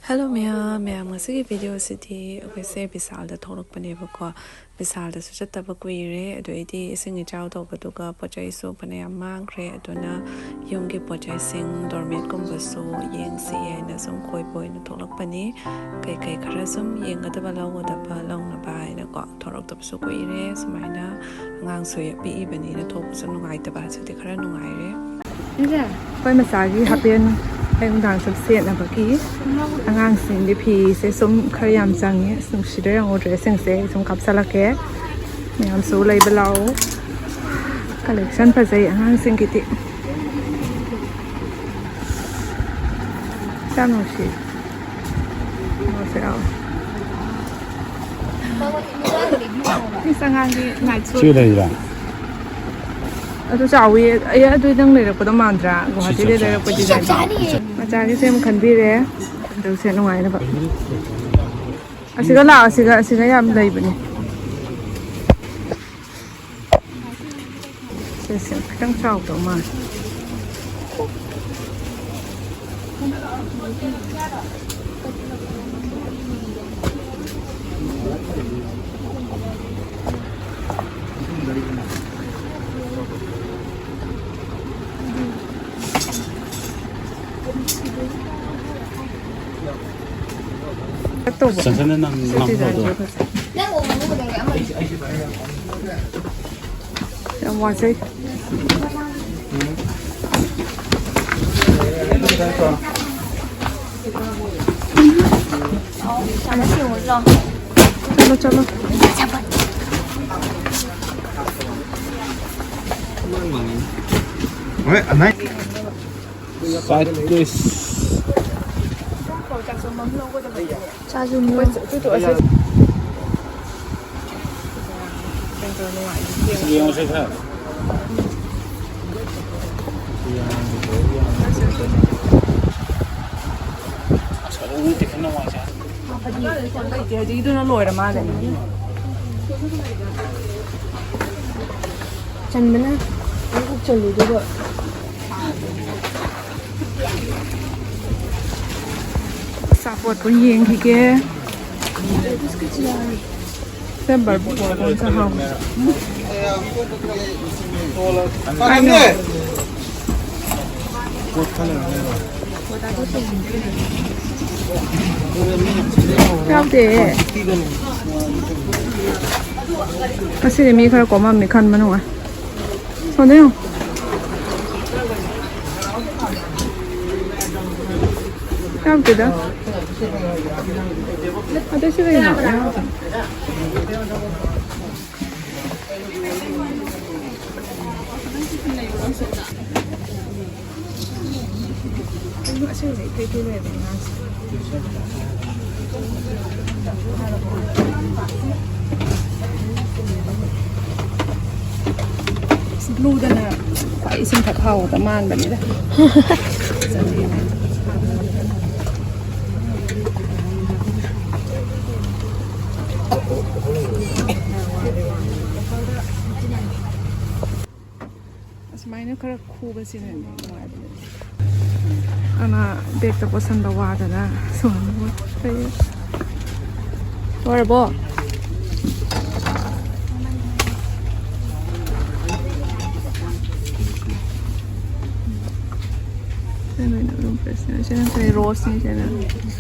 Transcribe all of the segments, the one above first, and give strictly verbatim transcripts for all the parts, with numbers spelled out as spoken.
Hello ꯃꯌꯥꯝ, ꯃꯌꯥꯝ ꯉꯁꯤꯒꯤ ꯚꯤꯗꯤꯑꯣꯁꯤꯗꯤ ꯑꯩꯈꯣꯏꯁꯦ ꯕꯤꯁꯥꯜꯗ ꯊꯣꯛꯂꯛꯄꯅꯦꯕꯀꯣ꯫ ꯕꯤꯁꯥꯜꯗꯁꯨ ꯆꯠꯇꯕ ꯀꯨꯏꯔꯦ, ꯑꯗꯨ ꯑꯩꯗꯤ ꯏꯁꯤꯡ ꯏꯆꯥꯎ ꯇꯧꯕꯗꯨꯒ ꯄꯣꯠ ꯆꯩꯁꯨ ꯐꯅꯌꯥꯝ ꯃꯥꯡꯈ꯭ꯔꯦ꯫ ꯑꯗꯨꯅ ꯌꯨꯝꯒꯤ ꯄꯣꯠ ꯆꯩꯁꯤꯡ, ꯗꯣꯔꯃꯦꯠꯀꯨꯝꯕꯁꯨ ꯌꯦꯡꯁꯤ ꯍꯥꯏꯅ ꯁꯨꯝ ꯀꯣꯏꯕ ꯑꯣꯏꯅ ꯊꯣꯛꯂꯛꯄꯅꯤ꯫ ꯀꯩꯀꯩ ꯈꯔ ꯁꯨꯝ ꯌꯦꯡꯒꯗꯕ, ꯂꯧꯒꯗꯕ, ꯂꯧꯅꯕ ꯍꯥꯏꯅꯀꯣ ꯊꯣꯛꯂꯛꯇꯕꯁꯨ ꯀꯨꯏꯔꯦ꯫ ꯁꯨꯃꯥꯏꯅ ꯑꯉꯥꯡꯁꯨ ꯄꯤꯛꯏꯕꯅꯤꯅ ꯊꯣꯛꯄꯁꯨ ꯅꯨꯡꯉꯥꯏꯇꯕ, ꯍꯧꯖꯤꯛꯇꯤ ꯈꯔ ꯅꯨꯡꯉꯥꯏꯔꯦ꯫ ꯑꯩꯈꯣꯏ ꯃꯆꯥꯒꯤ ꯍꯥꯄꯦꯟ ꯑꯌꯨꯛ ꯅꯨꯡꯗꯥꯡ ꯁꯨꯝ ꯁꯦꯠꯅꯕꯒꯤ ꯑꯉꯥꯡꯁꯤꯡꯒꯤ ꯐꯤꯁꯦ ꯁꯨꯝ ꯈꯔ ꯌꯥꯝ ꯆꯪꯉꯦ꯫ ꯑꯁ, ꯅꯨꯡꯁꯤꯗ ꯌꯦꯡꯉꯨ, ꯗ꯭ꯔꯦꯁꯁꯤꯡꯁꯦ ꯑꯩ ꯁꯨꯝ ꯀꯥꯞꯁꯜꯂꯛꯀꯦ꯫ ꯃꯌꯥꯝꯁꯨ ꯂꯩꯕ ꯂꯥꯛꯑꯣ꯫ ꯀꯂꯦꯛꯁꯟ ꯐꯖꯩ ꯑꯉꯥꯡꯁꯤꯡꯒꯤꯗꯤ꯫ ꯌꯥꯝ ꯅꯨꯡꯁꯤ꯫ ꯌꯦꯡꯉꯨꯁꯦ ꯂꯥꯛꯑꯣ꯫ ꯏꯁ, ꯑꯉꯥꯡꯒꯤ ꯅꯥꯏꯠ ꯁꯨꯠ꯫ ꯁꯤ ꯂꯩꯔꯥ? ꯑꯗꯨ ꯆꯥꯎꯋꯤ꯫ ꯑꯩ ꯑꯗꯨ ꯅꯪ ꯂꯩꯔꯛꯄꯗꯣ ꯃꯥꯟꯗ꯭ꯔꯥ? ꯒꯨꯍꯥꯇꯤꯗꯩ ꯆꯞ ꯆꯥꯅꯤ꯫ ꯂꯩꯔꯛꯄ ꯗꯤꯖꯥꯏꯟ꯫ ꯆꯞ ꯆꯥꯅꯤ꯫ ꯃꯆꯥꯒꯤꯁꯦ ꯑꯃ ꯈꯟꯕꯤꯔꯦ꯫ ꯑꯗꯨ ꯁꯦꯠ ꯅꯨꯡꯉꯥꯏꯅꯕ꯫ ꯑꯁꯤꯒ ꯂꯥꯛꯑꯣ, ꯑꯁꯤꯒ, ꯑꯁꯤꯒ ꯌꯥꯝ ꯂꯩꯕꯅꯦ꯫ ꯁꯤꯁꯦ ꯈꯤꯇꯪ ꯆꯥꯎꯗꯧ ꯃꯥꯜꯂꯦ꯫ ꯀꯠ ꯇꯧꯕ꯫ ꯆꯟꯁꯟꯅ ꯅꯪ ꯁꯤ ꯉꯥꯡꯕꯗꯣ꯫ ꯗꯤꯖꯥꯏꯟꯁꯦ ꯐꯖꯩ꯫ ꯌꯥꯝ ꯋꯥꯖꯩ꯫ ꯆꯠꯂꯣ, ꯆꯠꯂꯣ꯫ ꯍꯣꯏ, ꯑꯅꯥꯏ꯫ Side dish. ꯆꯥꯁꯨ ꯃꯤꯌꯣ꯫ ꯌꯦꯡꯉꯨꯁꯦ ꯈꯔ꯫ ꯑꯁ, ꯑꯗꯨꯝ ꯇꯤꯐꯤꯟ ꯑꯃ ꯋꯥꯠꯁꯦ꯫ ꯂꯩꯇꯦ, ꯍꯧꯖꯤꯛꯀꯤꯗꯨꯅ ꯂꯣꯏꯔ ꯃꯥꯜꯂꯦ꯫ ꯆꯟꯕꯅ ꯑꯃꯈꯛ ꯆꯜꯂꯤ, ꯑꯗꯨꯒ꯫ ꯑꯆꯥꯄꯣꯠꯇꯣ ꯌꯦꯡꯈꯤꯒꯦ꯫ ꯁꯦ ꯕꯔꯕꯟ ꯆꯥꯍꯧ꯫ ꯌꯥꯎꯗꯦ꯫ ꯉꯁꯤꯗꯤ ꯃꯤ ꯈꯔ ꯀꯣꯝꯃꯝꯃꯤ ꯈꯟꯕ ꯅꯨꯡꯉꯥꯏ꯫ ꯁꯣꯝꯗ ꯌꯦꯡꯉꯨ꯫ ꯌꯥꯎꯗꯦꯗ꯫ ꯑꯗꯩ ꯁꯤ ꯀꯩꯅꯣ? ꯌꯥꯎꯗꯦ꯫ ꯀꯩꯅꯣ ꯑꯁꯦꯡꯕ ꯏꯊꯩ ꯊꯩ ꯂꯩꯔꯝꯃꯦ ꯑꯉꯥꯡꯁꯦ꯫ ꯕ꯭ꯂꯨꯗꯅ ꯈ꯭ꯋꯥꯏ ꯏꯁꯤꯡ ꯊꯛ ꯍꯥꯎꯕꯗ ꯃꯥꯟꯕꯅꯤꯗ꯫ ꯑꯁꯨꯃꯥꯏꯅ ꯈꯔ ꯈꯨꯕꯁꯤꯅꯅꯦ ꯅꯨꯡꯉꯥꯏꯕꯅꯦ꯫ ꯑꯃ ꯕꯦꯛꯇ ꯄꯣꯠꯁꯟꯕ ꯋꯥꯗꯅ ꯁꯨꯃꯥꯏꯅ ꯂꯩꯌꯦ꯫ ꯂꯣꯏꯔꯕꯣ? ꯁꯤ ꯂꯣꯏꯅ ꯑꯗꯨꯝ ꯐ꯭ꯔꯦꯁꯅꯦ꯫ ꯁꯤꯅ ꯀꯩ ꯔꯣꯁꯅꯤ ꯁꯤꯅ?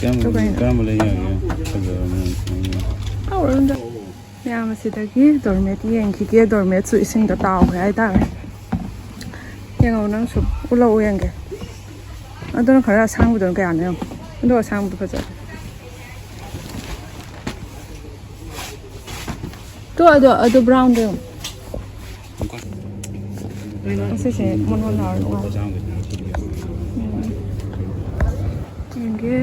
ꯀꯔꯝꯕ, ꯑꯗꯨ ꯀꯩꯅꯣ? ꯀꯔꯝꯕ ꯂꯩ ꯌꯥꯒꯦ? ꯐꯖꯕ ꯑꯃ ꯌꯦꯡꯉꯣ꯫ ꯇꯧꯔꯣꯏꯗ꯫ ꯃꯌꯥꯝ ꯑꯁꯤꯗꯒꯤ ꯗꯣꯔꯃꯦꯠ ꯌꯦꯡꯈꯤꯒꯦ꯫ ꯗꯣꯔꯃꯦꯠꯁꯨ ꯏꯁꯤꯡꯗ ꯇꯥꯎꯈ꯭ꯔꯦ ꯍꯥꯏꯇꯥꯔꯦ꯫ ꯌꯦꯡꯉꯣ ꯅꯪꯁꯨ, ꯎꯠꯂꯛꯑꯣ ꯌꯦꯡꯒꯦ꯫ ꯑꯗꯨꯅ ꯈꯔ ꯑꯁꯥꯡꯕꯗꯨꯅ ꯀꯌꯥꯅꯣ ꯌꯦꯡꯉꯣ꯫ ꯑꯗꯣ ꯑꯁꯥꯡꯕꯗꯣ ꯐꯖꯩ꯫ ꯇꯣ ꯑꯗꯣ, ꯑꯗꯣ ꯕ꯭ꯔꯥꯎꯟꯗꯣ ꯌꯦꯡꯉꯣ꯫ ꯑꯁꯤꯁꯦ ꯃꯣꯟ ꯃꯣꯟ ꯂꯥꯎꯔ ꯅꯨꯡꯉꯥꯏ꯫ ꯎꯝ꯫ ꯌꯦꯡꯒꯦ꯫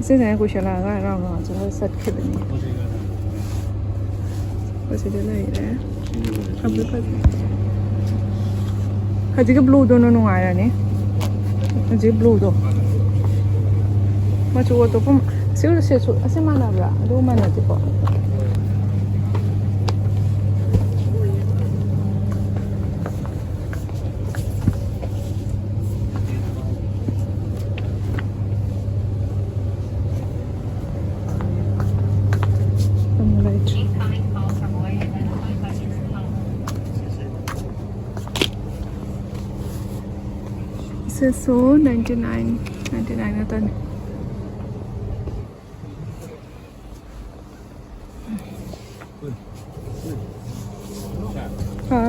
ꯁꯤꯁꯦ ꯀꯨꯏꯁꯜꯂꯛꯑꯒ ꯔꯥꯎꯟ ꯔꯥꯎꯟ ꯆꯠꯂꯒ ꯆꯠꯈꯤꯕꯅꯤ꯫ ꯑꯁꯤꯗ ꯂꯩꯔꯦ꯫ ꯐꯖ ꯐꯖ꯫ ꯍꯧꯖꯤꯛꯀꯤ ꯕ꯭ꯂꯨꯗꯨꯅ ꯅꯨꯡꯉꯥꯏꯔꯅꯤ꯫ ꯍꯧꯖꯤꯛ ꯕ꯭ꯂꯨꯗꯣ꯫ ꯃꯆꯨ ꯑꯇꯣꯞꯄ ꯑꯃ-, ꯁꯤ ꯁꯦꯠꯁꯨ ꯑꯁꯤ ꯃꯥꯟꯅꯕ꯭ꯔꯥ? ꯑꯗꯨ ꯃꯥꯟꯅꯗꯦꯀꯣ꯫ ꯁꯤꯁꯨ ꯅꯥꯏꯟꯇꯤ ꯅꯥꯏꯟ, ꯅꯥꯏꯟꯇꯤ ꯅꯥꯏꯟ ꯉꯥꯛꯇꯅꯤ꯫ ꯍꯥ?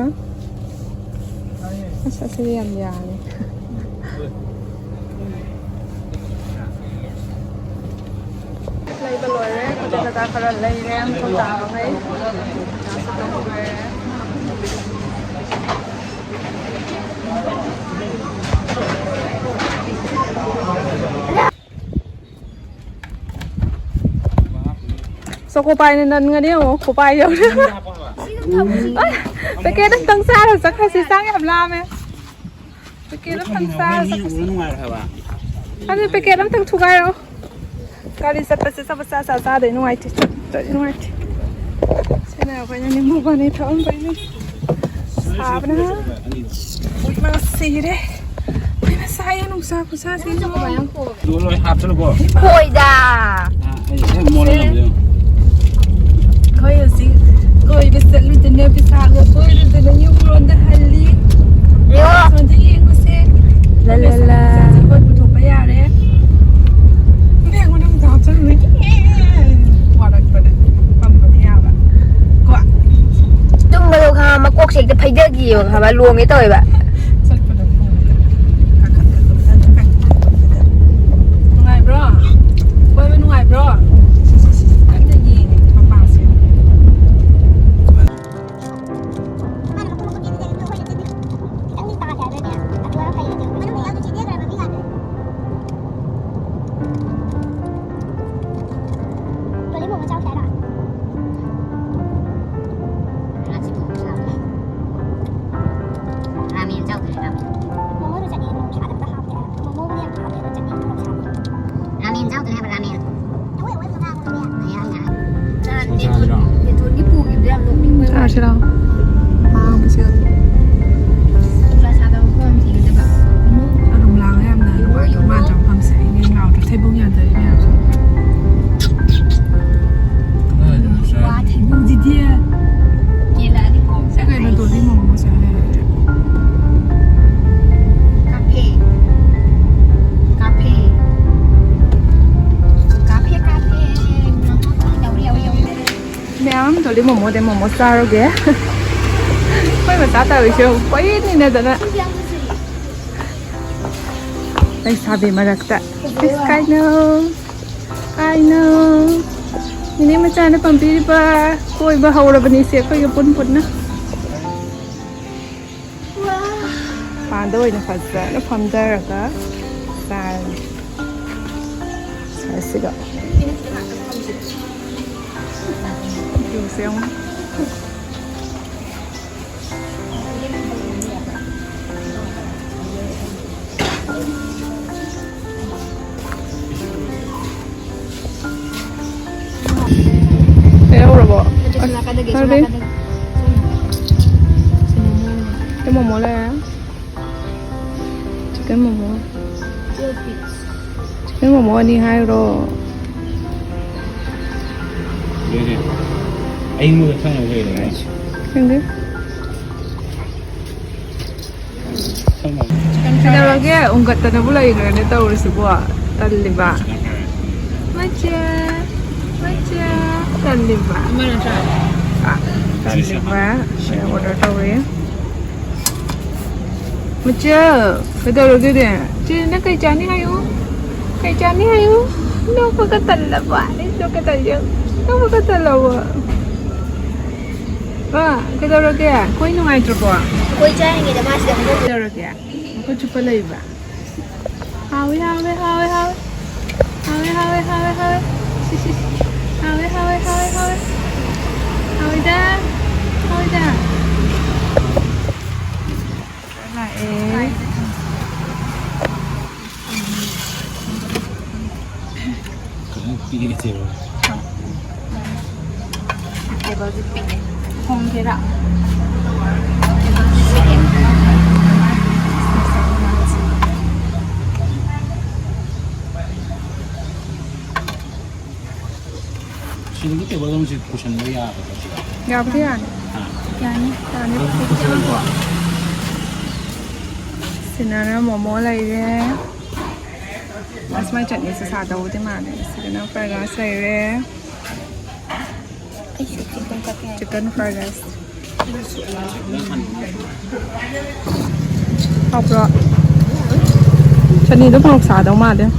ꯑꯁ, ꯑꯁꯤꯗꯤ ꯌꯥꯝ ꯌꯥꯡꯉꯦ꯫ ꯂꯩꯕ ꯂꯣꯏꯔꯦ꯫ ꯄꯣꯠ ꯆꯩ ꯈꯔ ꯂꯩꯔꯦ꯫ ꯃꯊꯪ ꯇꯥꯕꯈꯩ꯫ ꯆꯣꯀꯣ ꯄꯥꯏꯅ ꯅꯟꯒꯅꯤ ꯌꯦꯡꯉꯣ, ꯈꯨꯄꯥꯏ ꯌꯧꯔꯦ꯫ ꯄꯦꯀꯦꯠ ꯑꯝꯇꯪ ꯆꯥꯔ ꯆꯠꯈ꯭ꯔꯁꯤ, ꯆꯥꯛ ꯌꯥꯝ ꯂꯥꯝꯃꯦ꯫ ꯄꯦꯀꯦꯠ ꯑꯝꯇꯪ ꯆꯥꯔ ꯆꯠꯈ꯭ꯔꯁꯤ꯫ ꯅꯨꯡꯉꯥꯏꯔꯦ ꯍꯥꯏꯕ꯫ ꯑꯗꯨ ꯄꯦꯀꯦꯠ ꯑꯝꯇꯪ ꯊꯨꯒꯥꯏꯔꯣ꯫ ꯒꯥꯔꯤ ꯆꯠꯄꯁꯦ ꯆꯥꯄꯣꯠ ꯆꯥ ꯆꯥ ꯆꯥꯗꯣꯏ ꯅꯨꯡꯉꯥꯏꯇꯦ, ꯆꯠꯇ꯭ꯔꯗꯤ ꯅꯨꯡꯉꯥꯏꯇꯦ꯫ ꯁꯤꯅ ꯑꯩꯈꯣꯏꯅ ꯅꯤꯝꯕꯨ ꯄꯥꯅꯤ ꯊꯛꯑꯝꯕꯩꯅꯦ꯫ ꯁꯥꯕꯅ꯫ ꯎꯏ ꯃꯥ ꯁꯤꯔꯦ꯫ ꯎꯏ ꯃꯥ ꯁꯥꯏꯌꯦ ꯅꯨꯡꯁꯥ ꯈꯨꯁꯥꯁꯤꯒ꯫ ꯂꯣꯏ, ꯂꯣꯏ ꯍꯥꯞꯆꯜꯂꯨꯀꯣ꯫ ꯍꯣꯏꯗ꯫ ꯑꯥ, ꯑꯩ ꯍꯦꯛ ꯃꯣꯜ ꯂꯩꯔꯝꯕꯗꯣ ꯌꯦꯡꯉꯣ꯫ ꯑꯩꯈꯣꯏ ꯍꯧꯖꯤꯛ ꯀꯣꯏꯕ ꯆꯠꯂꯨꯗꯅ ꯄꯩꯁꯥꯒ ꯀꯣꯏꯔꯨꯗꯅ ꯌꯨꯝꯂꯣꯝꯗ ꯍꯜꯂꯤ꯫ ꯌꯦꯡꯉꯣ꯫ ꯁꯣꯝꯗ ꯌꯦꯡꯉꯨꯁꯦ꯫ ꯂ ꯂ ꯂ꯫ ꯄꯩꯁꯥꯁꯦ ꯀꯣꯏ ꯄꯨꯊꯣꯛꯄ ꯌꯥꯔꯦ꯫ ꯕꯦꯡ ꯃꯅꯨꯡꯗ ꯍꯥꯞꯆꯜꯂꯨꯔꯦ꯫ ꯋꯥꯔꯛꯄꯗ ꯄꯝꯕꯗꯤ ꯌꯥꯕ꯫ ꯀꯣ? ꯇꯨꯝꯕꯗꯣ ꯈꯪꯉꯕ, ꯃꯀꯣꯛꯁꯦ ꯍꯦꯛꯇ ꯐꯩꯗꯈꯤꯑꯕ, ꯈꯪꯉꯕ, ꯂꯣꯡꯒꯦ ꯇꯧꯋꯦꯕ꯫ ꯆꯠꯄꯗ ꯈꯣꯡꯅ ꯀꯥꯈꯠꯂꯒ ꯐꯖꯅ ꯀꯥꯈꯠꯂꯒ꯫ ꯅꯨꯡꯉꯥꯏꯕ꯭ꯔꯣ? ꯀꯣꯏꯕ ꯅꯨꯡꯉꯥꯏꯕ꯭ꯔꯣ? ꯁꯤ, ꯁꯤ, ꯁꯤ, ꯁꯤ, ꯀꯟꯅ ꯌꯦꯡꯉꯦ ꯃꯄꯥꯁꯦ꯫ ꯃꯥꯅ ꯃꯈꯨꯝ ꯃꯈꯨꯝ ꯌꯦꯡꯉꯤꯁꯦ ꯑꯩꯈꯣꯏꯅ ꯆꯦꯟꯕꯤ-, ꯈꯤꯇꯪꯗꯤ ꯇꯥꯗꯦ ꯍꯥꯏꯕꯅꯦ꯫ ꯑꯗꯨ ꯈꯔ ꯐꯩꯌꯦ꯫ ꯃꯅꯨꯡꯗ ꯌꯥꯎꯗꯣꯏ ꯆꯦꯟꯕꯤꯈ꯭ꯔꯕ ꯃꯤ ꯉꯥꯛꯇꯅꯦ꯫ ꯂꯣꯂꯤ ꯃꯣꯃꯣ ꯆꯥꯎꯁꯦ ꯍꯥꯏꯔꯣ? ꯉꯥꯁꯤ ꯃꯣꯃꯣ ꯆꯥꯎꯁꯦ꯫ ꯔꯥꯃꯦꯟ ꯆꯥꯎꯗꯣꯏꯅꯦ, ꯔꯥꯃꯦꯟ꯫ ꯃꯣꯃꯣꯗꯣ ꯆꯠꯅꯤ, ꯃꯣꯔꯣꯛ ꯁꯥꯗꯕꯗꯣ ꯍꯥꯎꯇꯦ ꯍꯥꯏꯕ꯫ ꯃꯣꯃꯣꯕꯨꯗꯤ ꯌꯥꯝ ꯍꯥꯎꯋꯦ, ꯑꯗꯣ ꯆꯠꯅꯤ ꯃꯣꯔꯣꯛ ꯁꯥꯗꯦ꯫ ꯔꯥꯃꯦꯟ ꯆꯥꯎꯗꯣꯏꯅꯦ ꯍꯥꯏꯕ, ꯔꯥꯃꯦꯟ꯫ ꯑꯩꯈꯣꯏ ꯑꯩꯈꯣꯏ ꯃꯉꯥ ꯃꯉꯥ ꯃꯌꯥꯝ꯫ ꯃꯌꯥꯝ ꯉꯥꯏ꯫ ꯅꯍꯥꯟ ꯆꯥꯁꯤꯔꯣ? ꯕꯦꯇꯣꯟꯒꯤ ꯄꯨꯈꯤꯕꯗꯣ ꯌꯥꯝ ꯅꯣꯛꯅꯤꯡꯕ꯫ ꯆꯥꯁꯤꯔꯣ? ꯃꯥꯡꯕꯁꯦ꯫ ꯅꯨꯡꯁꯥ ꯁꯥꯗꯕ ꯃꯐꯝ ꯑꯃ ꯊꯤꯒꯗꯕ꯫ ꯑꯗꯨꯝ ꯂꯥꯡꯉ ꯌꯥꯝꯅ ꯅꯨꯡꯉꯥꯏꯗꯧ ꯃꯥꯟꯗ꯭ꯔꯣ ꯃꯐꯝꯁꯦ? ꯏꯪ ꯏꯪ ꯂꯥꯎꯗ꯭ꯔꯣ? ꯊꯩꯕꯣꯡ ꯌꯥꯟꯊꯔꯤ ꯃꯌꯥꯝꯁꯦ꯫ ꯀꯗꯥꯏꯗꯅꯣ ꯆꯥ-, ꯋꯥ ꯊꯩꯕꯣꯡꯁꯤꯗꯤ꯫ ꯀꯦꯜꯂꯛꯑꯗꯤ ꯈꯣꯡ ꯁꯤ ꯀꯩꯅꯣ ꯆꯠꯂꯅꯤ꯫ ꯗꯣꯂꯤ ꯃꯣꯃꯣꯁꯦ ꯍꯥꯏꯔꯦ꯫ ꯀꯥꯐꯦ꯫ ꯃꯣꯃꯣꯗꯩ ꯃꯣꯃꯣ ꯆꯥꯔꯨꯒꯦ꯫ ꯑꯩꯈꯣꯏ ꯃꯆꯥ ꯇꯧꯔꯤꯁꯦ ꯀꯣꯏꯅꯤꯅꯗꯅ꯫ ꯂꯩꯁꯥꯕꯤ ꯃꯔꯛꯇ꯫ ꯑꯁ, ꯀꯥꯏꯅꯣ? ꯀꯥꯏꯅꯣ? ꯅꯦꯅꯦ ꯃꯆꯥꯅ ꯄꯥꯝꯕꯤꯔꯤꯕ ꯀꯣꯏꯕ ꯍꯧꯔꯕꯅꯤꯁꯦ ꯑꯩꯈꯣꯏꯒ ꯄꯨꯟ ꯄꯨꯟꯅ꯫ ꯃꯄꯥꯟꯗ ꯑꯣꯏꯅ ꯐꯖꯅ ꯐꯝꯊꯔꯒ ꯆꯥꯔꯅꯤ꯫ ꯁꯥꯏꯁꯤꯒ꯫ ꯚ꯭ꯌꯨꯁꯦ ꯌꯦꯡꯉꯨ꯫ ꯂꯩꯍꯧꯔꯕꯣ? ꯑꯗꯨꯁꯨ ꯑꯁ, ꯅꯥꯀꯟꯗꯒꯤ, ꯑꯁꯣꯝ ꯐꯔꯦ꯫ ꯅꯥꯀꯟꯗꯒꯤ꯫ ꯁꯤ ꯃꯣꯃꯣ ꯂꯩꯔꯦ꯫ ꯆꯤꯛꯀꯟ ꯃꯣꯃꯣ꯫ ꯆꯤꯛꯀꯟ ꯃꯣꯃꯣ ꯑꯅꯤ ꯍꯥꯏꯔꯣ꯫ ꯑꯗꯨꯗꯤ ꯑꯌꯤꯡꯕꯒ ꯊꯛꯅꯕ ꯂꯩꯔꯦ꯫ ꯈꯪꯗꯦ꯫ ꯀꯩꯗꯧꯔꯒꯦ? ꯎꯪꯒꯠꯇꯅꯕꯨ ꯂꯩꯈ꯭ꯔꯦꯅꯦ ꯇꯧꯔꯤꯁꯤꯕꯣ꯫ ꯇꯜꯂꯤꯕ꯫ ꯃꯆꯦ, ꯃꯆꯦ, ꯇꯜꯂꯤꯕ꯫ ꯑꯃ ꯅꯠꯇ꯭ꯔꯥ? ꯑꯥ, ꯇꯜꯂꯤꯕ꯫ ꯑꯣꯔꯗꯔ ꯇꯧꯔꯦ꯫ ꯃꯆꯦ, ꯀꯩꯗꯧꯔꯒꯦꯅꯦ? ꯆꯦ, ꯅꯪ ꯀꯩ ꯆꯥꯅꯤ ꯍꯥꯏꯌꯨ? ꯀꯩ ꯆꯥꯅꯤ ꯍꯥꯏꯌꯨ? ꯅꯣꯛꯄꯒ ꯇꯜꯂꯕ? ꯑꯩ ꯅꯣꯛꯀ ꯇꯜꯂꯦ꯫ ꯅꯣꯛꯄꯒ ꯇꯜꯂꯕ? ꯑ, ꯀꯩꯗꯧꯔꯒꯦ? ꯀꯣꯏ ꯅꯨꯡꯉꯥꯏꯇ꯭ꯔꯕꯣ? ꯀꯣꯏ ꯆꯥꯔꯤꯉꯩꯗ ꯃꯥꯁꯤꯗ ꯑꯃꯨꯛ ꯀꯩꯗꯧꯔꯒꯦ? ꯃꯈꯨꯠ ꯆꯨꯞꯄ ꯂꯩꯕ? ꯍꯥꯎꯋꯤ, ꯍꯥꯎꯋꯤ, ꯍꯥꯎꯋꯤ, ꯍꯥꯎꯋꯤ꯫ ꯍꯥꯎꯋꯤ, ꯍꯥꯎꯋꯤ, ꯍꯥꯎꯋꯤ, ꯍꯥꯎꯋꯤ꯫ ꯁꯤ, ꯁꯤ, ꯁꯤ꯫ ꯍꯥꯎꯋꯤ, ꯍꯥꯎꯋꯤ, ꯍꯥꯎꯋꯤ, ꯍꯥꯎꯋꯤ꯫ ꯍꯥꯎꯋꯤꯗ, ꯍꯥꯎꯋꯤꯗ꯫ ꯂꯥꯛꯑꯦ꯫ ꯐꯖꯅ ꯄꯤꯛꯑꯦ ꯇꯦꯕꯜ꯫ ꯇꯦꯕꯜꯁꯦ ꯄꯤꯛꯑꯦ꯫ ꯍꯣꯡꯒꯦꯔꯥ? ꯇꯦꯕꯜꯁꯦ ꯄꯤꯛꯑꯦ꯫ ꯁꯤꯗꯒꯤ ꯇꯦꯕꯜ ꯑꯃꯁꯤ ꯄꯨꯁꯟꯕ ꯌꯥꯒꯗ꯭ꯔꯥ ꯁꯤꯗ? ꯌꯥꯕꯨꯗꯤ ꯌꯥꯅꯤ꯫ ꯍꯥ? ꯌꯥꯅꯤ꯫ ꯌꯥꯅꯤ꯫ ꯑꯗꯨꯗꯤ ꯄꯨꯁꯜꯂꯣ꯫ ꯁꯤꯅꯅ ꯃꯣꯃꯣ ꯂꯩꯔꯦ꯫ ꯑꯁ, ꯃꯥꯏ ꯆꯠꯅꯤꯁꯦ ꯁꯥꯗꯧꯕꯗꯤ ꯃꯥꯜꯂꯦ꯫ ꯁꯤꯗꯅ ꯐ꯭ꯔꯥꯏ ꯔꯥꯏꯁ ꯂꯩꯔꯦ꯫ Chicken fried rice. ꯍꯥꯎꯕ꯭ꯔꯣ? ꯆꯅꯤꯗꯣ ꯃꯣꯔꯣꯛ ꯁꯥꯗꯧ ꯃꯥꯜꯂꯦ꯫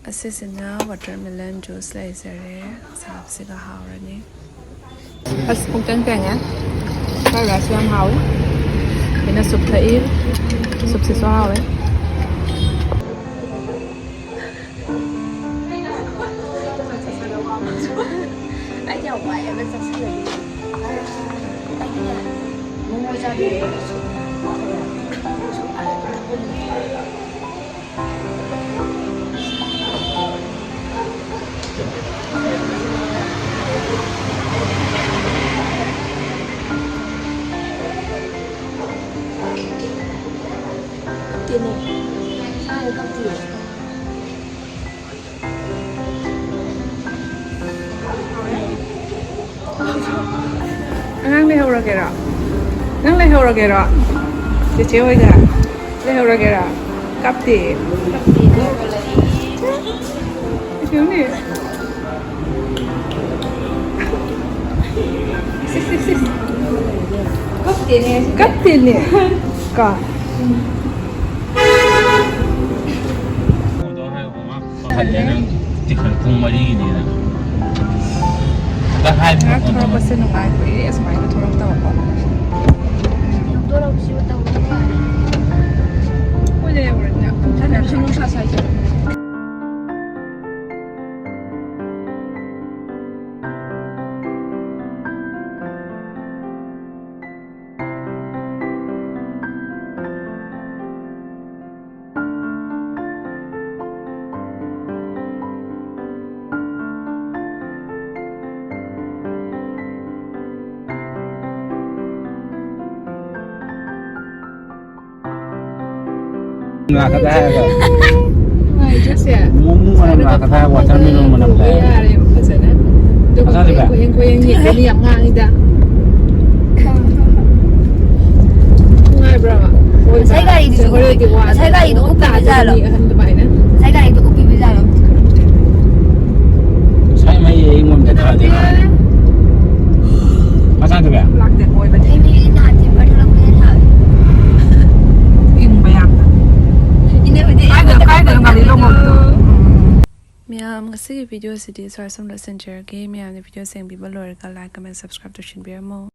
ꯑꯁꯤꯁꯤꯅ watermelon juice ꯂꯩꯖꯔꯦ꯫ ꯁꯥꯕꯁꯤꯒ ꯍꯥꯎꯔꯅꯤ꯫ ꯑꯁ, ꯄꯨꯡꯇꯪ ꯇꯪꯉꯦ꯫ Fried rice ꯌꯥꯝ ꯍꯥꯎꯋꯤ꯫ ꯑꯩꯅ soup ꯊꯛꯏ꯫ Soupꯁꯤꯁꯨ ꯍꯥꯎꯋꯦ꯫ ꯑꯩꯗꯤ ꯌꯥꯝ ꯋꯥꯏꯑꯦꯕ ꯆꯥꯁꯤꯜꯂꯗꯤ꯫ ꯑꯩꯗꯤꯅꯦ, ꯃꯣꯃꯣ ꯆꯥꯗꯣꯏꯅꯦ꯫ ꯀꯞꯇꯦꯅꯦ꯫ ꯁꯥꯅ ꯀꯞꯇꯤꯌꯦ꯫ ꯑꯉꯥꯡ ꯂꯩꯍꯧꯔꯒꯦꯔꯣ? ꯅꯪ ꯂꯩꯍꯧꯔꯒꯦꯔꯣ? ꯆꯦꯆꯦ ꯍꯣꯏꯒ ꯂꯩꯍꯧꯔꯒꯦꯔꯣ? ꯀꯞꯇꯦ꯫ ꯀꯩꯅꯣꯅꯦ꯫ ꯏꯁ, ꯏꯁ, ꯏꯁ, ꯏꯁ꯫ ꯀꯞꯇꯦꯅꯦ꯫ ꯀꯞꯇꯦꯅꯦ꯫ ꯀꯣ꯫ ꯃꯣꯃꯣꯗꯣ ꯍꯥꯏꯌꯣ, ꯃꯃꯥ꯫ ꯍꯜꯂꯦ ꯅꯪ ꯇꯤꯐꯤꯟ ꯄꯨꯡ ꯃꯔꯤꯒꯤꯅꯦꯅ꯫ ꯉꯥꯏꯍꯥꯛ ꯊꯣꯔꯛꯄꯁꯦ ꯅꯨꯡꯉꯥꯏ, ꯀꯨꯏꯔꯦ ꯑꯁꯨꯃꯥꯏꯅ ꯊꯣꯔꯛꯇꯕꯀꯣ꯫ ꯀꯨꯏꯔꯦ ꯌꯧꯔꯦꯅꯦ꯫ ꯅꯨꯡꯁꯥ ꯁꯥꯏꯁꯦ꯫ ꯂꯥꯛꯀꯗ꯭ꯔꯥ ꯍꯥꯏꯔꯒ꯫ ꯅꯨꯡꯉꯥꯏꯇ꯭ꯔꯣ ꯁꯦ? ꯃꯣꯃꯣ ꯃꯅꯝ ꯂꯥꯛꯀꯗ꯭ꯔꯥ ꯍꯥꯏꯔꯒ watermelon ꯃꯅꯝ ꯂꯥꯛꯑꯦ꯫ ꯌꯥꯔꯦꯕ ꯐꯖꯅ꯫ ꯑꯗꯨꯒ ꯃꯆꯥꯗꯨꯕ? ꯀꯣꯌꯦꯡ ꯀꯣꯌꯦꯡ ꯌꯦꯡꯒꯅꯤ ꯌꯥꯝ ꯉꯥꯡꯉꯤꯗ꯫ ꯅꯨꯡꯉꯥꯏꯕ꯭ꯔꯣ? ꯉꯁꯥꯏ ꯒꯥꯔꯤꯗꯨꯁꯨ ꯍꯣꯔꯦꯟꯗꯤ ꯋꯥ ꯉꯁꯥꯏ ꯒꯥꯔꯤꯗꯣ ꯎꯞꯄꯤꯕ ꯖꯥꯠꯂꯣ? ꯃꯤ ꯑꯍꯟ ꯑꯗꯨꯃꯥꯏꯅ꯫ ꯉꯁꯥꯏ ꯒꯥꯔꯤꯗꯣ ꯎꯞꯄꯤꯕ ꯖꯥꯠꯂꯣ? ꯉꯁꯥꯏ ꯃꯩ ꯑꯩꯉꯣꯟꯗ ꯊꯥꯗꯦ꯫ ꯃꯆꯥꯗꯨꯕ? ꯂꯥꯛꯇꯦ, ꯀꯣꯏꯕ ꯊꯦꯡꯉꯦ꯫ ꯑꯩ ꯅꯍꯥꯟ temper ꯊꯣꯛꯂꯛꯄꯗ ꯊꯥꯕꯅꯦ꯫ ꯏꯪꯕ ꯌꯥꯝꯅ꯫ ꯏꯅꯦ ꯍꯣꯏꯗꯤ ꯀꯥꯏꯗ, ꯀꯥꯏꯗꯅꯣ ꯒꯥꯔꯤ ꯂꯧꯐꯝꯗꯣ? ꯎꯝ꯫ ꯃꯌꯥꯝ, ꯉꯁꯤꯒꯤ video ꯁꯤꯗꯤ ꯁ꯭ꯋꯥꯏ ꯁꯨꯝ ꯂꯣꯏꯁꯤꯟꯖꯔꯒꯦ꯫ ꯃꯌꯥꯝꯅ video ꯁꯦ ꯌꯦꯡꯕꯤꯕ ꯂꯣꯏꯔꯒ like, comment, subscribe ꯇꯧꯁꯤꯟꯕꯤꯔꯝꯃꯣ꯫